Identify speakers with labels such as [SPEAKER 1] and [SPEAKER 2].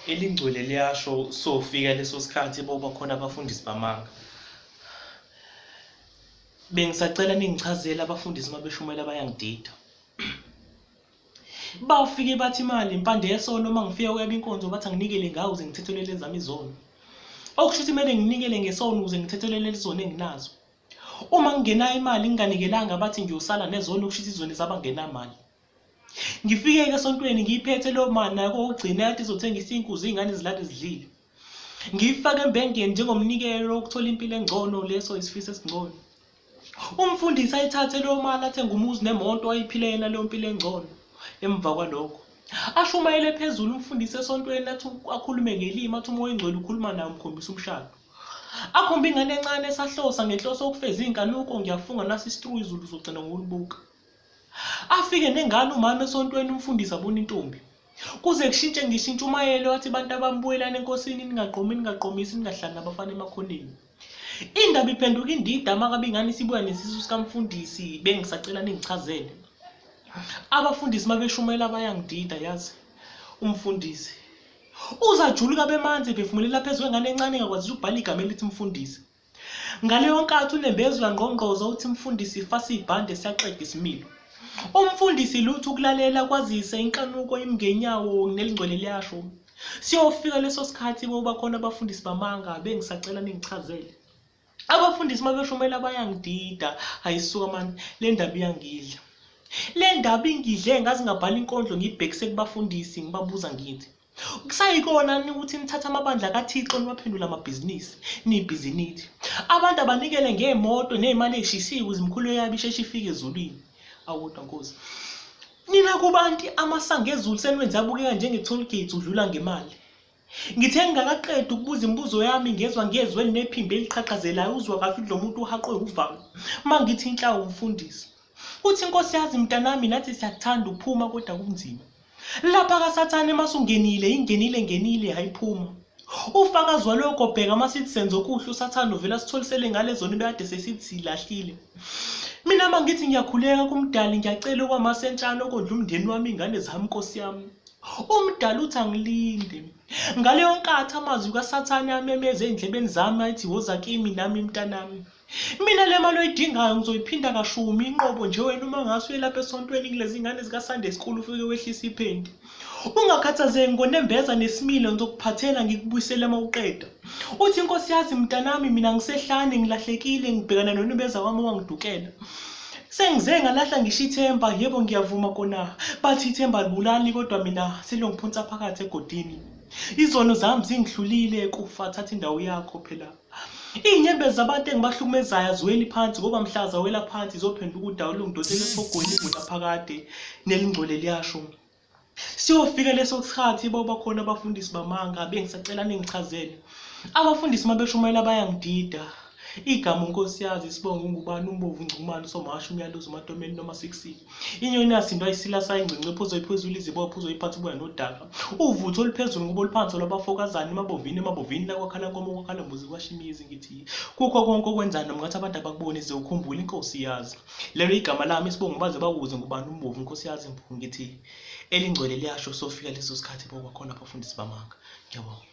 [SPEAKER 1] Elingcwele liyasho sofika leso sikhathi boba khona abafundisi bamanga. Bengisacela ningichazele abafundisi uma beshumayela bayangidida. Bafike bathi imali impande yesono uma ngifika kuyaba inkonzo bathi anginikele ngawo ukuze ngithethelele ezami izono. Okusho ukuthi kumele nginikele ngesono ukuze ngithethelele izono enginazo. Uma ngingenayo imali nginganikelanga bathi ngiyosala nezono okusho ukuthi izono zabangenamali. Ngifike-ke esontweni ngiyiphethe leyo mali nayo kokugcina yathi izothenga isinkwa ukuze iy'ngane zilale zidlile. Ngiyifake embengeni njengomnikelo wokuthola impilo engcono, leso isifiso esingcono. Umfundisi ayithathe leyo mali athenge umuzi nemoto ayiphile yena leyo mpilo engcono. Emva kwalokho ashumayele phezulu umfundisi esontweni athi akhulume ngelimi athi umoya oyingcwele ukhuluma naye umkhombisa umshado. Akhombe ingane encane esahlosa ngenhloso yokufeza iy'nkanuko ngiyafunga nasi isitru izulu uzogcina ngokulibuka. Afike nengane umama esontweni umfundisi abona intombi. Kuze kushintshe ngisho intshumayelo athi bantu abambuyelana enkosini ningaqomi ningaqomisi ningahlali nabafana emakhoneni. Indaba iphenduka indida makabe ingane isibuya nesisu sikamfundisi bengisacela ningichazele. Abafundisi mabeshumayela bayangidida yazi. Umfundisi uzajuluka bemanzi ephefumulela phezu kwengane encane engakwazi ukubhala igama elithi mfundisi. Ngaleyo nkathi unembeza uyangqongqoza uthi mfundisi fasa ibhande siyaxega isimilo. Umfundisi lutho ukulalela kwazise inkanuko imngenyawo nelingcwele liyasho. Siyofika leso sikhathi boba khona abafundisi bamanga bengisacela ningichazele. Abafundisi mabeshumela bayangidida hayisuka mani le ndaba iyangidla. Le ndaba ingidle ngaze ngabhala inkondlo ngiyibhekise kubafundisi ngibabuza ngithi Kusayikona ni ukuthi nithatha amabandla kaThixo niwaphendula amabhizinisi, nibhizinisi. Abantu abanikele ngey'moto ney'mali ey'shisiwe ukuze imikhuleko yabo isheshe ifike ezulwini. Awu kodwa Nkosi. Nina kubantu amasango ezulu seniwenze abukeka njenge-toll gate udlula ngemali. Ngithe ngingakaqedi ukubuza imibuzo yami ngezwa ngezwi elinephimbo eliqhaqhazelayo uzwa kahle ukuthi lo muntu uhaqwe uvalo. Uma ngithi inhlawu umfundisi. Uthi inkosi yazi mntanami nathi siyakuthanda ukuphuma kodwa kunzima. Lapha kaSathane masungenile ingenile ngenile hayiphuma. Ufakazi walokho bheka masithi senza okuhle uSathane uvela sitholisele ngale zona ebekade sesithi silahlile. Mina mangithi ngiyakhuleka kuMdali ngiyacela okwamasentshana okondla umndeni wami ingane zami Nkosi yami. Umdali uthi angilinde. Ngaleyo nkathi amazwi kaSathane amemeza ey'ndlebeni zami athi woza kimi nami mntanami. Mina le mali oyidingayo ngizoyiphinda kashumi inqobo nje wena uma ngase uye lapha esontweni kulezi ngane zika-Sunday school ufike wehlise iphenti. Ungakhathazeki ngonembeza nesimilo ngizokuphathela ngikubuyisele uma uqeda. Uthi inkosi yazi mntanami mina ngisehlane ngilahlekile ngibhekana nonembeza wami owangidukela. Sengize ngalahla ngisho ithemba yebo ngiyavuma kona bathi ithemba alibulali kodwa mina seliyongiphonsa phakathi egodini. Izono zami zingihlulile kufa thatha indawo yakho phela. Iy'nyembezi zabantu engibahlukumezayo aziweli phansi ngoba mhla zawela phansi zophenduka udawu lungidonsela esihogweni ingunaphakade nelingcwele liyasho. Siyofika leso sikhathi boba khona abafundisi bamanga bengisacela ningichazele. Abafundisi uma beshumayela bayangidida. Igama uNkosi yazi isibongo ungubani umbovu ungcumane usomahashi umyaluzi umatomeni noma 6 Inyoni yasindwa isila sayingcingci ephuzo iphezulu izibopho uzoyiphatha ubuya nodaka. Uvutho oluphezulu ngoba oluphansi olwabafokazana emabovini emabovini la kwakhala nkomo kwakhala mbuzi kwashimizi ngithi kukho konke okwenzayo noma ngathi abantu abakuboni ze ukhumbule inkosi yazi. Lelo igama lami isibongo baze bakuze ngubani umbovu inkosi yazi mbu ngithi elingcwele liyasho sofika leso sikhathi bokwakhona abafundisi bamanga. Ngiyabonga.